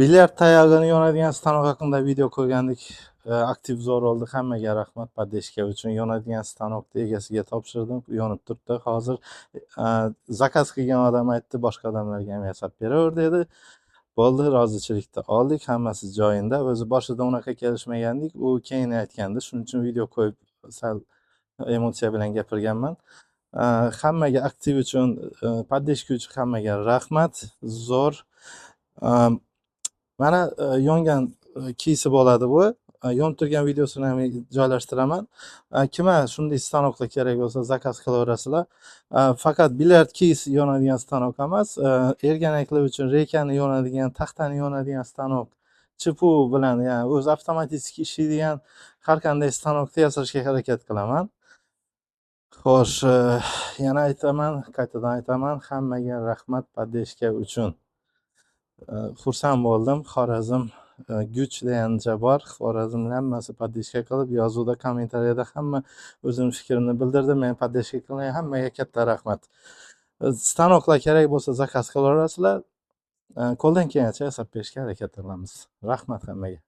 Bilyard tayog'ini yonadigan stanok haqida video qo'ygandik. Aktiv zo'r oldi. Hammaga rahmat поддержка uchun. Yonadigan stanokni egasiga topshirdim. Yonib turibdi. Hozir zakaz qilgan odam aytdi, boshqa odamlarga ham yasab beraver dedi. Bo'ldi, rozichilikni oldik, hammasi joyida. O'zi boshida unaqa kelishmagandik. U keyin aytgandi. Shuning uchun video qo'yib sal emotsiya bilan gapirganman. Hammaga aktiv uchun, поддержка uchun hammaga rahmat. Zo'r. Mana yongan кейси bo'ladi bu. Yonib turgan videosini ham joylashtiraman. Kimga shunday stanoklar kerak bo'lsa, zakaz qilaverasizlar. Faqat bilyard кейс yonadigan stanok emas, erganaklar uchun reykani yonadigan, taxtani yonadigan stanok, ЧПУ bilan, ya'ni o'zi avtomatik ishlaydigan har qanday stanokni yasashga harakat qilaman. Xo'sh, yana aytaman, qaytadan aytaman, hammaga rahmat поддержка uchun. Xursand bo'ldim. Xorazm güç degancha bor. Xorazmni hammasi поддержка qilib, yozuvda, kommentariyada hamma o'zini fikrini bildirdi. Men поддержка qilgan hammaga katta rahmat. Stanoklar kerak bo'lsa, zakaz qilaverasizlar. Qo'ldan kelgancha yasab berishga harakat qilamiz. Rahmat hammaga.